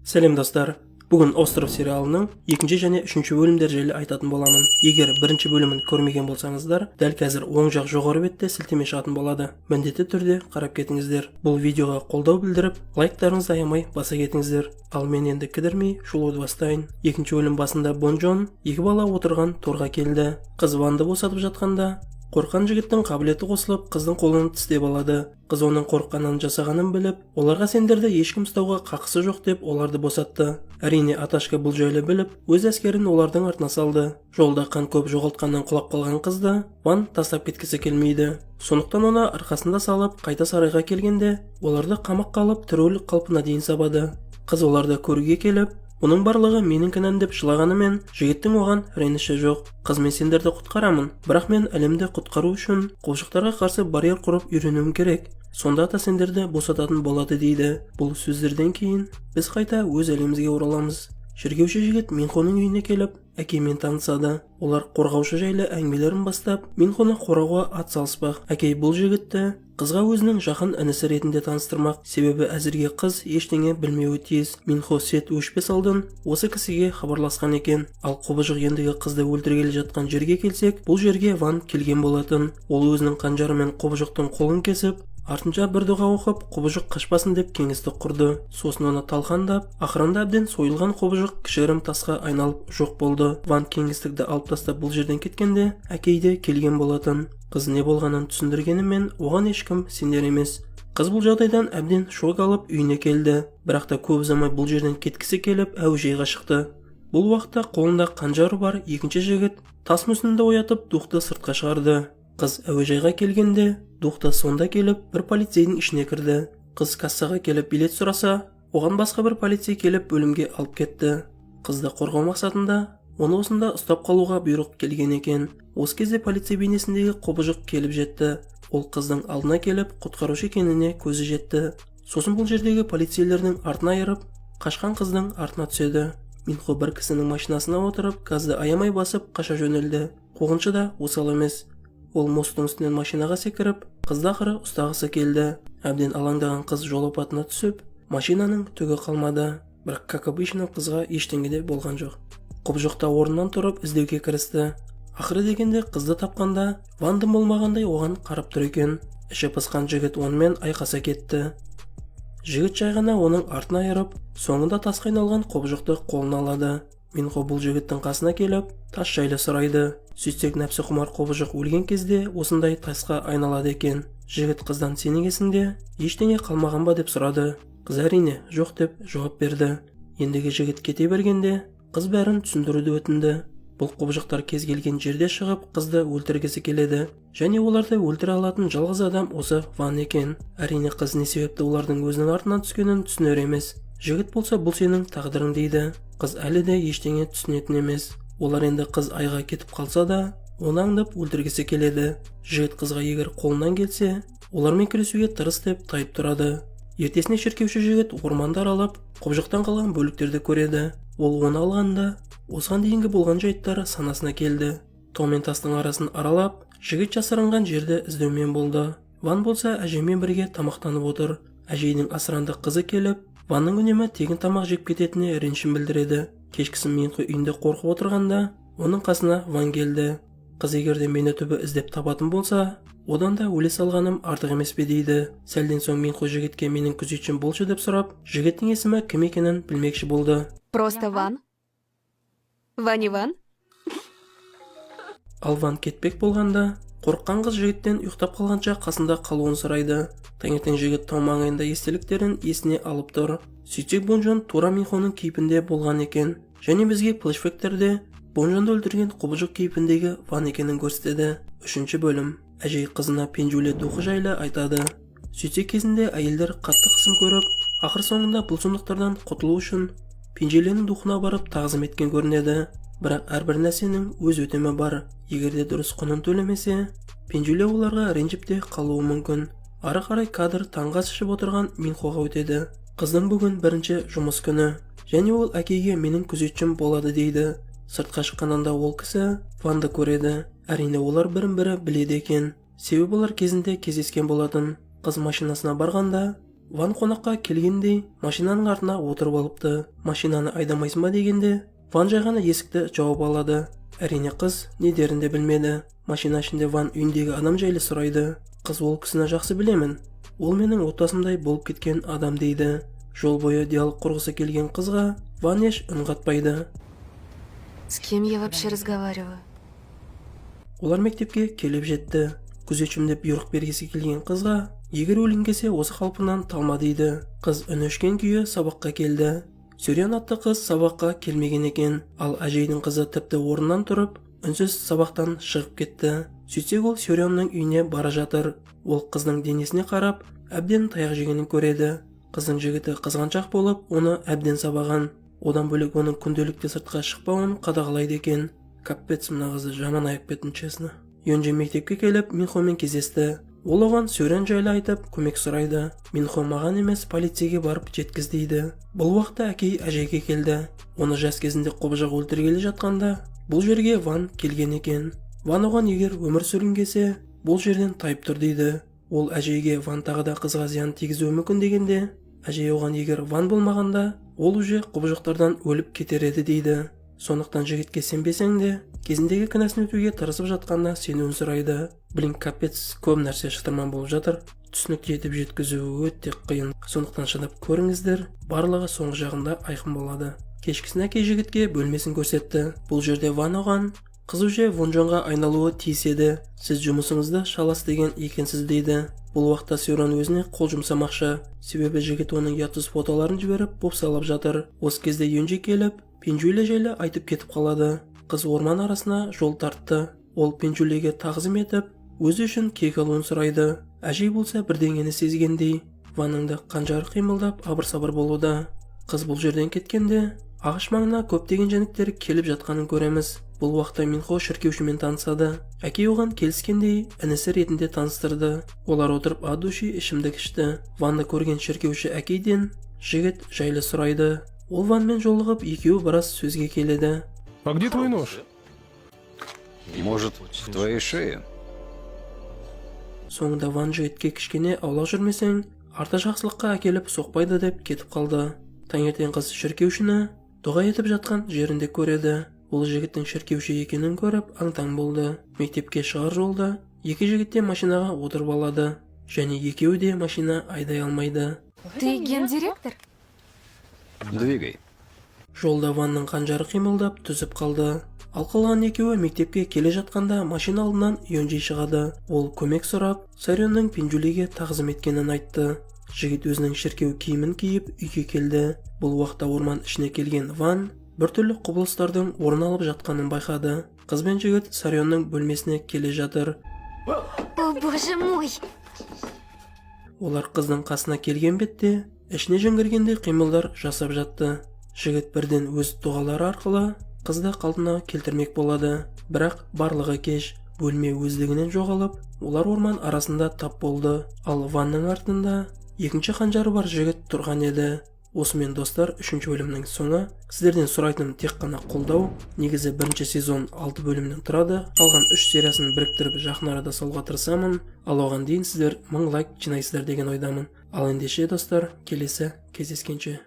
Сәлем, достар! Бүгін «Остров» сериалының екінші және үшінші бөлімдері жайлы айтатын боламын. Егер бірінші бөлімін көрмеген болсаңыздар, дәл қазір оң жақ жоғары бетте сілтеме шығатын болады. Міндетті түрде қарап кетіңіздер. Бұл видеоға қолдау білдіріп, лайктарыңызды аямай баса кетіңіздер. Ал мен енді кідірмей шолуды бастайын. Екінші бөлім басында Бонжон екі бала отырған торға келді. Қыз Ванды босатып жатқанда, қорыққан жігіттің қабілеті қосылып, қыздың қолын тістеп алады. Қыз оның қорыққаннан жасағанын біліп, оларға сендерді ешкім ұстауға қақысы жоқ деп, оларды босатты. Әрине, Аташка бұл жайлы біліп, өз әскерін олардың артына салды. Жолда қан көп жоғалтқаннан құлап қалған қызды Ван тастап кеткісі келмейді. Сондықтан оны арқасында салып, қайта сарайға келгенде, оларды қамаққа алып, тірі өлік қалпына дейін сабады. Қыз оларды көруге келіп, бұның барлығы менің кінәм деп жылағанымен, жігіттің оған реніші жоқ. Қыз: «Мен сендерді құтқарамын, бірақ мен әлемді құтқару үшін құбыжықтарға қарсы барьер құрып үйренуім керек, сонда ата сендерді босататын болады», — дейді. Бұл сөздерден кейін біз қайта өз әлемімізге ораламыз. Шіркеуші жігіт Минхоның үйіне келіп, әкеймен танысады. Олар қорғаушы жайлы әңгімелерін бастап, Минхоны қорғауға ат салыспақ. Әкей бұл жігітті қызға өзінің жақын інісі ретінде таныстырмақ, себебі әзірге қыз ештеңе білмеуі тиіс. Минхо сет өшпес алдын осы кісіге хабарласқан екен. Ал құбыжық ендігі қызды өлтіргелі жатқан жерге келсек, бұл жерге Ван келген болатын. Ол өзінің қанжарымен құбыжықтың қолын кесіп, артынша бір дұға оқып, құбыжық қашпасын деп кеңістік құрды. Сосын оны талқандап, ақырында әбден сойылған құбыжық кішігірім тасқа айналып жоқ болды. Ван кеңістікті алып тастап, бұл жерден кеткенде, әкей де келген болатын. Қыз не болғанын түсіндіргенімен, оған ешкім сенер емес. Қыз бұл жағдайдан әбден шок алып, үйіне келді. Бірақ та көп ұзамай бұл жерден кеткісі келіп, әуежайға шықты. Бұл уақытта қолында қанжары бар екінші жігіт тас мүсінді оятып, духты сыртқа шығарды. Қыз әуежайға келгенде, дух та сонда келіп, бір полицейдің ішіне кірді. Қыз кассаға келіп билет сұраса, оған басқа бір полицей келіп, бөлімге алып кетті. Қызды қорғау мақсатында оны осында ұстап қалуға бұйрық келген екен. Осы кезде полицей бейнесіндегі құбыжық келіп жетті. Ол қыздың алдына келіп, құтқарушы екеніне көзі жетті. Сосын бұл жердегі полицейлердің артын айырып, қашқан қыздың артына түседі. Минхо бір кісінің машинасына отырып, газды аямай басып, қаша жөнелді. Қуғыншы да осал емес. Ол мосттың үстінен машинаға секіріп, қызды ақыры ұстағысы келді. Әбден алаңдаған қыз жол апатына түсіп, машинаның түгі қалмады. Бірақ, как обычно, қызға ештеңе де болған жоқ. Құбыжық та орнынан тұрып, іздеуге кірісті. Ақыры дегенде қызды тапқанда, Ван дым болмағандай оған қарап тұр екен. Іші пысқан жігіт онымен айқаса кетті. Жігіт жай ғана оның артын айырып, соңында тасқа айналған құбыжықты қолына алады. Минхо бұл жігіттің қасына келіп, тас жайлы сұрайды. Сөйтсек, нәпсі құмар құбыжық өлген кезде осындай тасқа айналады екен. Жігіт қыздан: «Сенің есіңде ештеңе қалмаған ба?» — деп сұрады. Қыз: «Әрине, жоқ», — деп жауап берді. Ендігі жігіт кете бергенде, қыз бәрін түсіндіруді өтінді. Бұл құбыжықтар кез келген жерде шығып, қызды өлтіргісі келеді және оларды өлтіре алатын жалғыз адам осы Ван екен. Әрине, қыз не себепті олардың өзінің артынан түскенін түсінер емес. Жігіт болса: «Бұл сенің тағдырың», — дейді. Қыз әлі де ештеңе түсінетін емес. Олар енді қыз айға кетіп қалса да, оны аңдып өлтіргісі келеді. Жігіт қызға егер қолынан келсе, олармен күресуге тырыс деп тайып тұрады. Ертесіне шіркеуші жігіт орманды аралап, құбыжықтан қалған бөліктерді көреді. Ол оны алғанда, осыған дейінгі болған жайттар санасына келді. Тау мен тастың арасын аралап, жігіт жасырынған жерді іздеумен болды. Ван болса әжеймен бірге тамақтанып отыр. Әжейдің асыранды қызы келіп, Ванның үнемі тегін тамақ жеп кететініне ренішін білдіреді. Кешкісін Минхо үйінде қорқып отырғанда, оның қасына Ван келді. Қыз: «Егер де мені түбі іздеп табатын болса, одан да өле салғаным артық емес пе?» — дейді. Сәлден соң Минхо жігітке менің күзетшім болшы деп сұрап, жігіттің есімі кім екенін білмекші болды. Просто Ван? Ван Иван? Ал Ван кетпек болғанда, қорыққан қыз жігіттен ұйықтап қалғанша қасында қалуын сұрайды. Таңертең жігіт тау маңайында естеліктерін есіне алып тұр. Сөйтсек, Бонжон тура Минхоның кейпінде болған екен және бізге флешбектерде Бонжонды өлтірген құбыжық кейпіндегі Ван екенін көрсетеді. Үшінші бөлім. Әжей қызына Пенжуле духы жайлы айтады. Сөйтсек, кезінде әйелдер қатты қысым көріп, ақыр соңында бұл сұмдықтардан құтылу үшін Пенжеленің духына барып тағзым еткен көрінеді. Бірақ әрбір нәрсенің өз өтемі бар. Егер де дұрыс құнын төлемесе, Пенжеле оларға ренжіп те қалуы мүмкін. Ары қарай кадр таңғы ас ішіп отырған Минхоға өтеді. Қыздың бүгін бірінші жұмыс күні және ол әкейге менің күзетшім болады дейді. Сыртқа шыққанында ол кісі Ванды көреді. Әрине, олар бірін бірі біледі екен, себебі олар кезінде кездескен болатын. Қыз машинасына барғанда, Ван қонаққа келгендей машинаның артына отырып алыпты. Машинаны айдамайсың ба дегенде, Ван жай ғана есікті жауып алады. Әрине, қыз не дерін де білмеді. Машина ішінде Ван үйіндегі адам жайлы сұрайды. Қыз: «Ол кісіні жақсы білемін, ол менің отбасымдай болып кеткен адам», – дейді. Жол бойы диалог құрғысы келген қызға Ван еш үн қатпайды. С кем я вообще разговариваю? Олар мектепке келіп жетті. Күзетшім деп бұйрық бергісі келген қызға, егер өлгің келсе, осы қалпынан талма дейді. Қыз үні өшкен күйі сабаққа келді. Сөрен атты қыз сабаққа келмеген екен. Ал әжейдің қызы тіпті орнынан тұрып, үнсіз сабақтан шығып кетті. Сөйтсек, ол Сөреннің үйіне бара жатыр. Ол қыздың денесіне қарап, әбден таяқ жегенін көреді. Қыздың жігіті қызғаншақ болып, оны әбден сабаған. Одан бөлек, оның күнделікті сыртқа шықпауын қадағалайды екен. Капец, мына қызды жаман аяп кеттім, честно. Йонжи мектепке келіп, Минхомен кездесті. Ол оған Сөрен жайлы айтып, көмек сұрайды. Минхо маған емес, полицияге барып жеткіз дейді. Бұл уақытта әкей әжейге келді. Оны жас кезінде құбыжық өлтіргелі жатқанда, бұл жерге Ван келген екен. Ван оған егер өмір сүргің келсе, бұл жерден тайып тұр дейді. Ол әжейге Ван тағы да қызға зиян тигізуі мүмкін дегенде, әжей оған егер Ван болмағанда, ол уже құбыжықтардан өліп кетер еді дейді. Сондықтан жігітке сенбесең де, кезіндегі кінәсін өтеуге тырысып жатқанына сенуін сұрайды. Блин, капец, көп нәрсе шытырман болып жатыр. Түсінікті етіп жеткізу өте қиын, сондықтан шыдап көріңіздер, барлығы соңғы жағында айқын болады. Кешкісін әке жігітке бөлмесін көрсетті. Бұл жерде Ван оған қыз уже Вонжонға айналуы тиіс еді, сіз жұмысыңызды шала істеген екенсіз дейді. Бұл уақытта Сёрон өзіне қол жұмсамақшы, себебі жігіт оның ұятсыз фотоларын жіберіп, бопсалап жатыр. Осы кезде Юнджи келіп, Пинжуле жайлы айтып кетіп қалады. Қыз орман арасына жол тартты. Ол Пинжулеге тағзым етіп, өзі үшін кек алуын сұрайды. Әжей болса бірдеңені сезгендей, Ванның да қанжары қимылдап, абыр сабыр болуда. Қыз бұл жерден кеткенде, ағаш маңына көптеген жәндіктер келіп жатқанын көреміз. Бұл уақытта Минхо шіркеушімен танысады. Әкей оған келіскендей, інісі ретінде таныстырды. Олар отырып, от души ішімдік ішті. Ванны көрген шіркеуші әкейден жігіт жайлы сұрайды. Ол Ванмен жолығып, екеуі біраз сөзге келеді. А где твой нож? Может, в твоей шее? Соңында Ван жігітке кішкене аулақ жүрмесең, арты жақсылыққа әкеліп соқпайды деп кетіп қалды. Таңертең қыз шіркеушіні дұға етіп жатқан жерінде көреді. Ол жігіттің шіркеуші екенін көріп, аң-таң болды. Мектепке шығар жолда екі жігіт те машинаға отырып алады және екеуі де машина айдай алмайды. Ты гендиректор? Двигай. Жолда Ванның қанжары қимылдап, түсіп қалды. Ал қалған екеуі мектепке келе жатқанда, машина алдынан Йонжи шығады. Ол көмек сұрап, Сарионның Пинжулиге тағзым еткенін айтты. Жігіт өзінің шіркеу киімін киіп, үйге келді. Бұл уақытта орман ішіне келген Ван біртүрлі құбылыстардың орын алып жатқанын байқады. Қыз бен жігіт Сарионның бөлмесіне келе жатыр. О боже мой! Олар қыздың қасына келген бетте, ішіне жын кіргендей қимылдар жасап жатты. Жігіт бірден өз дұғалары арқылы қызды қалпына келтірмек болады, бірақ барлығы кеш. Бөлме өздігінен жоғалып, олар орман арасында тап болды. Ал Ванның артында екінші қанжары бар жігіт тұрған еді. Осымен, достар, үшінші бөлімнің соңы. Сіздерден сұрайтыным тек қана қолдау. Негізі бірінші сезон алты бөлімнен тұрады. Қалған үш сериясын біріктіріп, жақын арада салуға тырысамын. Ал оған дейін сіздер 1000 лайк жинайсыздар деген ойдамын. Ал ендеше, достар, келесі кездескенше!